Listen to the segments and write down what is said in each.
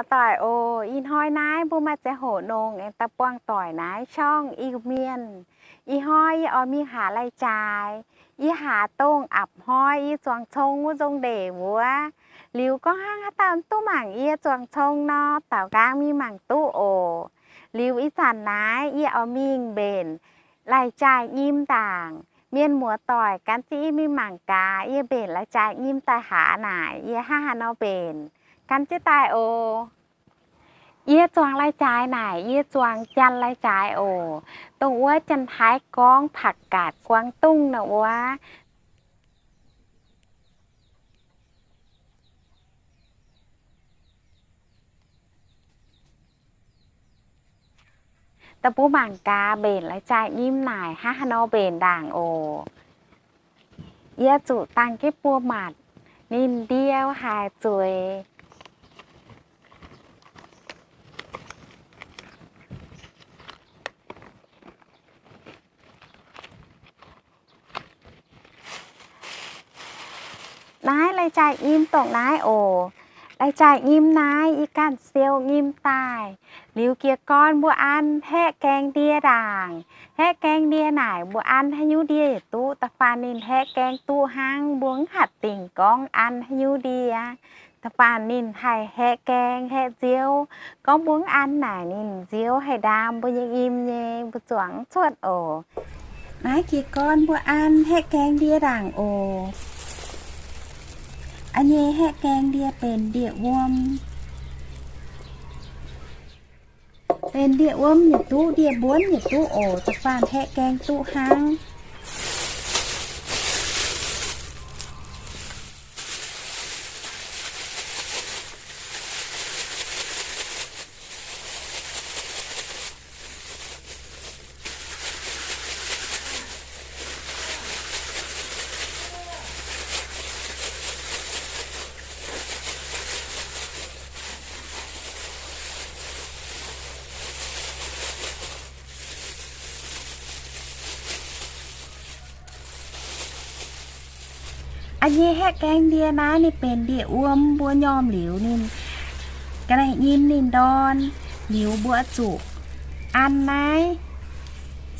Doic oc, ih hnoi naaiv mbuo maaih ziangh hoc nongx aengx daaih buangh doic naaiv ช่อง Iu-Mienh. Ih hnoi yie oix mingh haaix lai-jaaix, yie haaix dongh a'hnoi yie zuangx cong wuov nzong ndeic wuov. Liuz gorngv hnangv haaix dauh duqv mangc yie zuangx cong nor, daaux nqaang mingh mangc duqv oc. Liuz ih zanc naaiv yie oix mingh mbenc lai-jaaix nyim ndaangc. Mienh muoz-doic gan jienv yie mingh mangc gaax yie mbenc lai-jaaix nyim daaih haaix naaic, yie hnangv haaix nor mbenc. Gan jienv daaih oc. Yie zuangx lai-jaaix naaic, yie zuangx janx lai-jaaix oc. Dongh wuov janx-taiv gorngv ผักกาดกวางตุ้ง nor wuov. Da'bun mangc gaax mbenc lai-jaaix nyim naaic hnangv haaix nor mbenc ndaangc oc. Yie zuqc dangh jienv buo matc ninh ndie haaix zueiz. Naaiv lai-jaaix nyim dongh naaiv oc. Lai-jaaix nyim naaiv yie ganh siou nyim daaih. Liuz jiez gorn mbuo an haeqv gaeng ndie ndaangc. Haeqv gaeng ndie naaic mbuo an haaix nyungc ndie yaac duqv. Da'faanh ninh haeqv gaeng duqv hnangv, mbuo mv hatc dingc gorngv an haaix nyungc ndie. Da'faanh ninh haih haeqv gaeng haeqv nziouv. Gorngv mbuo mv an naaic ninh nziouv haih ndaam mbuo nyei nyim nyei, mbuo zuangx mv cuotv oc. Naaiv jiez gorn mbuo an haeqv gaeng ndie ndaangc oc. A'nyei haeqv gaeng ndie benx ndie-wuom. Benx ndie-wuom yaac duqv, ndie-mbuonv yaac duqv oc. Da'faanh haeqv gaeng duqv hnangv. A'nyei haeqv gaeng ndie naaiv ninh benx ndie-wuom, mbuo nyormh liuz ninh ga'naaiv nyim ninh ndorn, liuz mbuo zuqc an naaiv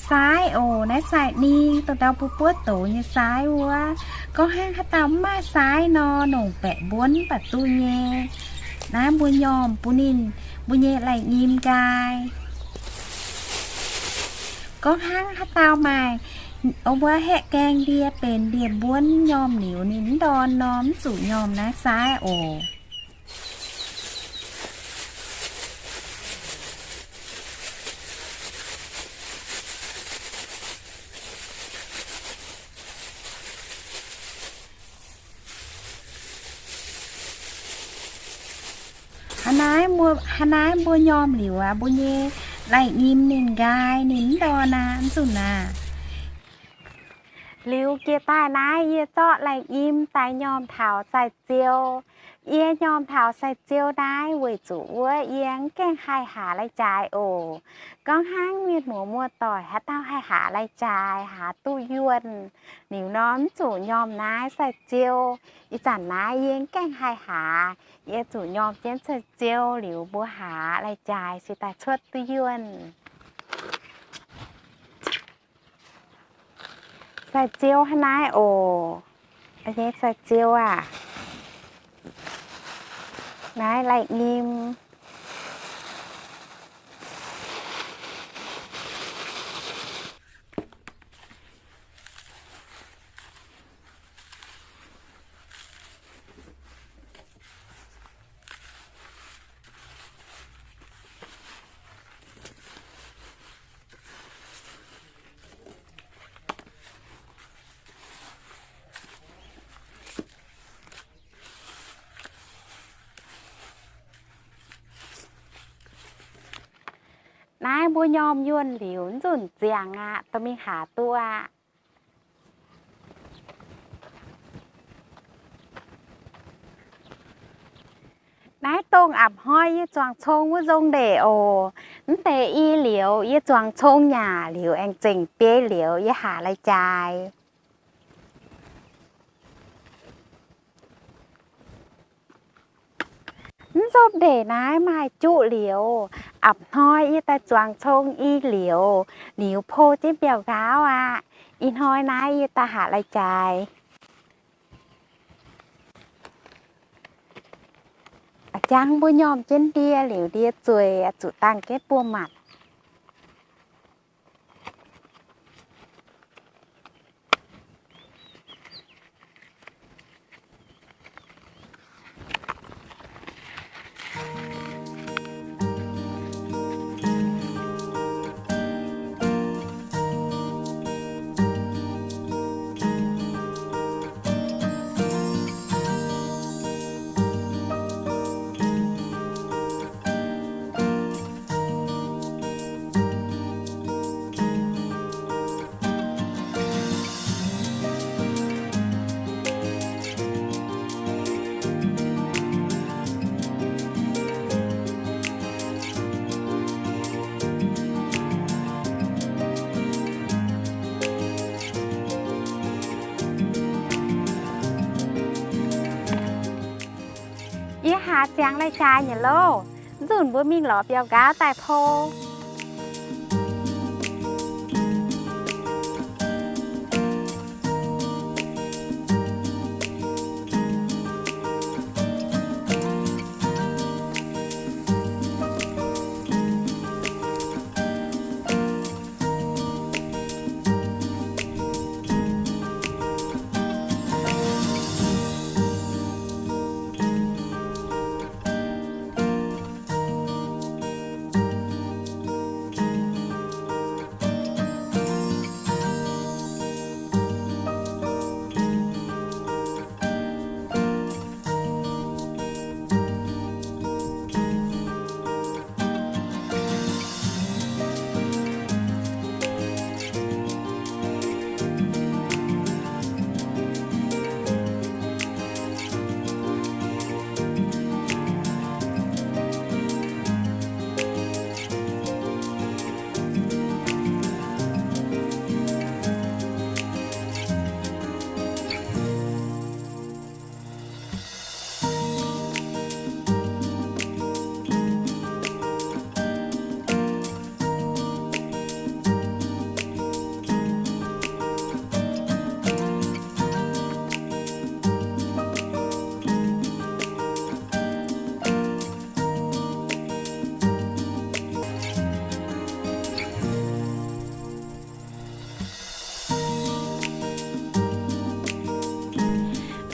saaiv oc. Naaiv saaiv ning dongh ndau mbuo buov douz nyei saaiv wuov. Gorngv hnangv haaix dauh mv maaih saaiv nor, nongc baeqc mbuonv baac duqv nyei. Naaiv mbuo nyormh bun ninh mbuo nyei lai-nyim nqaai. Gorngv hnangv haaix dauh maaih wuov haeqv gaeng ndie benx ndie-mbuonv nyormh liuz ninh mv ndorn nor, mv zuqc nyormh naaiv saaiv oc. Hnangv naaiv mbuo, hnangv naaiv mbuo nyormh liuz aqv, mbuo nyei lai-nyim ninh nqaai ninh mv ndorn aqv, mv zunc aqv. Liuz jiex daaih naaiv yie zorqv lai-nyim daaih nyormh taux sai-ziou. Yie nyormh taux sai-ziou naaiv weic zuqc wuov yie mv gaengh haih haax lai-jaaix oc. Gorngv hnangv mienh muoz muoz-doic haaix dauh haih haax lai-jaaix, haax duqv yuonh liuz nor, mv zuqc nyormh naaiv sai-ziou. Ih zanc naaiv yie mv gaengh haih haax, yie zuqc nyormh jienv sai-ziou liuz mbuo haax lai-jaaix se daaih cuotv duqv yuonh. Sai-ziou hnangv naaiv oc. A'nyei sai-ziou aah, naaiv lai-nyim. Naaiv mbuo nyormh yuonh liuz, nzunc ziangx aqv, dorh mingh haax duqv aqv. Naaiv dongh a'hnoi yie zuangx cong wuov nzong ndeic oc. Mv deix i liuz yie zuangx cong nyaah liuz aengx zengc biei liuz yie haax lai-jaaix. Mv Topv ndeic naaiv maaih juqv liouz. Apc hnoi yie daaih zuangx cong i liouz, liuz po jienv biauv-nqaauv aqv. Ih hnoi naaiv yie daaih haac lai-jaaix. Jangv mbuo nyormh jienv ndie liuz, ndie zueiz zuqc dangh gaeqv buo matc. Yie haac ziangx lai-jaaix nyei loh. Nzunc mbuo mingh lorz biauv-nqaauv daaih po.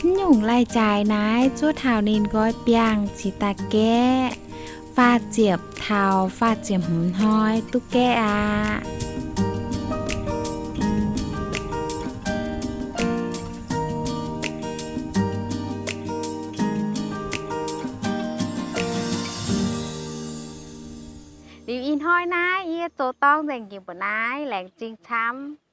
Mv nyungc lai-jaaix naaiv zuov taux ninh nqoi biangh cingx daaih gaeqv, faah ziepc taux faah ziepc hmz hnoi duqv gaeqv aqv. Liuz ih hnoi naaiv yie zoux dorng nzengc njiec mbuo naaiv, laengz zingh camv.